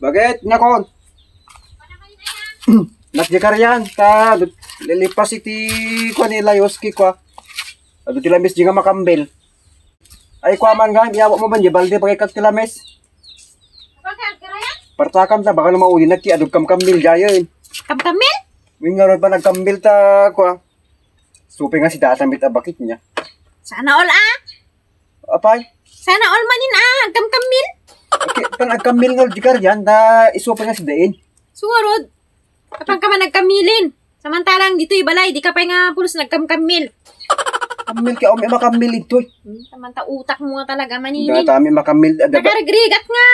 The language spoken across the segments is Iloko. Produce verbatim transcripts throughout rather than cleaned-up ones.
Bakit? Nakon. Nagdikarian ta lilipas iti kuan ni Layos ki kua. Adu ti lamis di nga makambil. Ay, kua man nga, iyawa mo man di balde, pakikak ti lamis. Partakam ta, baka na mauli na ti adu kamkambil diayen. Kamkambil? Wen nga ron pa nagkambil ta, kua. Supay nga si data mit a bakit niya. Sana all, ah? Apay? Sana all manin, ah, agkamkambil. Okay, pan agkambil nga di karian, da isupay nga si dain. Suwarod. Apan ka man agkamilin. Samantalang ditoy balay, di ka pay nga pulos nagkamkamil. Kamil ka, umi makamil itoy. Hmm, samanta utak mo nga talaga, maninin. Data mi makamil, ada ba? Nakarigrigat nga,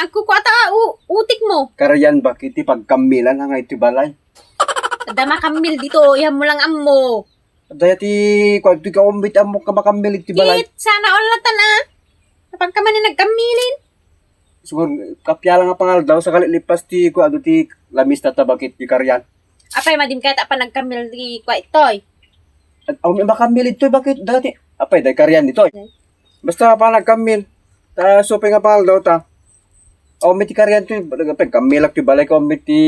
agkukuha ta, u-, utik mo. Karian ba, kiti pagkamilan, nga iti balay. Ada makamil dito, yan mo lang ammo. Ada ti, kuwan, ti kaumbit ammo ka makamil iti balay. Kit, sana all na tan, ah. Kapag ka man nagkamilin. Siguro, kapiala nga pangaldaw, sakali lipas ti, kuwan, adu ti lamis tatabakit ti karian. Apay, madim kayat a panagkamil ti kua itoy? At, aw, may makamil itoy, bakit dati? Apay, day karian itoy. Day. Basta panagkamil. Ta, supay nga pangaldaw ta. Aw, may ti karian itoy. Apay, kamilak ti balay ko, may ti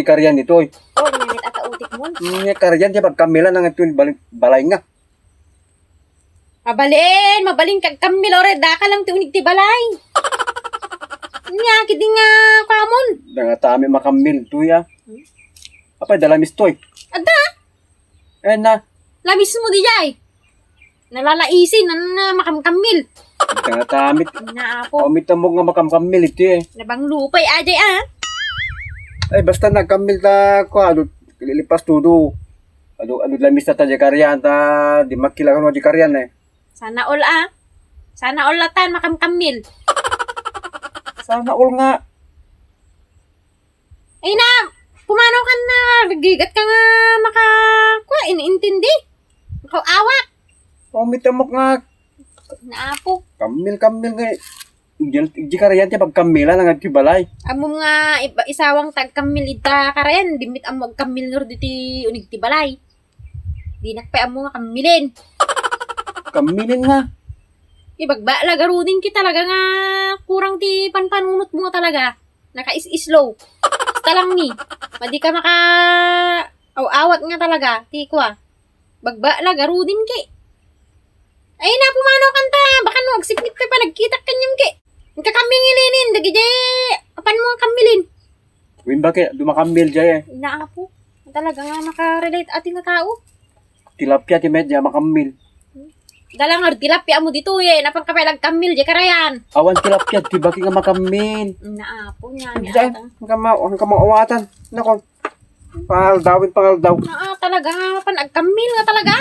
karian itoy. Oh, inanit ata utik mo. Nga karian, ti pagkamilan, ang itoy balay, balay nga. Mabalin, mabalin kag kamil, ore, daka lang ti unig ti balay. Nya, kidi nga, kamon. Dangatami makamil, itoy, ah. Hmm? Apay, da lamis toy. Ada? Eh, na. Lamis mo di jay. Nalalaisi, nan, na, makamkamil. Dangatami. Na, apo. Pamita mo nga makamkamil, ito, eh. Nabang lupay, ajay, ah. Ay, basta nagkamil ta, kua, adu, lilipas tudo. Adu, adu, lamis ta, ta, di karian, ta, di makilak no di karian, eh. Sana all, ah. Sana all latan, makamkamil. Sana all nga. Ay na, pumanaw ka na, gigat ka nga maka, kua, inintindi. Makaawat. Pamita mo nga. Naapo. Kamil, kamil nga. Ijal, ijal karayan ti pagkamila lang ti balay. Ammo nga iba-, isawang tagkamil ita karayan, dimit ammo agkamil ngarud iti unig ti balay. Dinak pay ammo nga kamilin. Kamilin nga. Ibagba la garudin ki talaga nga kurang ti panpanunot mo nga talaga. Naka-is-islo. Basta lang ni. Madi ka maka-, aw-awat nga talaga. Ti kua. Bagba la garudin ki. Ay na, pumanaw kanta. Baka no, agsipnit ka pa, nagkitak kanyam ki. Ang kakamingilinin, dagiti, apan mo ang kamilin. Win ba kaya, dumakamil jay eh. Inaapo. Talaga nga makarelate ati nga tao. Tilapia ti medya makamil. Dala nga tilapia mo dito eh. Napan ka pa nagkamil, di karayan. Awan tilapia, ti baki nga makamil. Inaapo niya, Hindi niya. Jay, ang kama-, ang kamawatan. Nako. Pangaldaw, pangaldaw. Naa, talaga nga, pan agkamil nga talaga.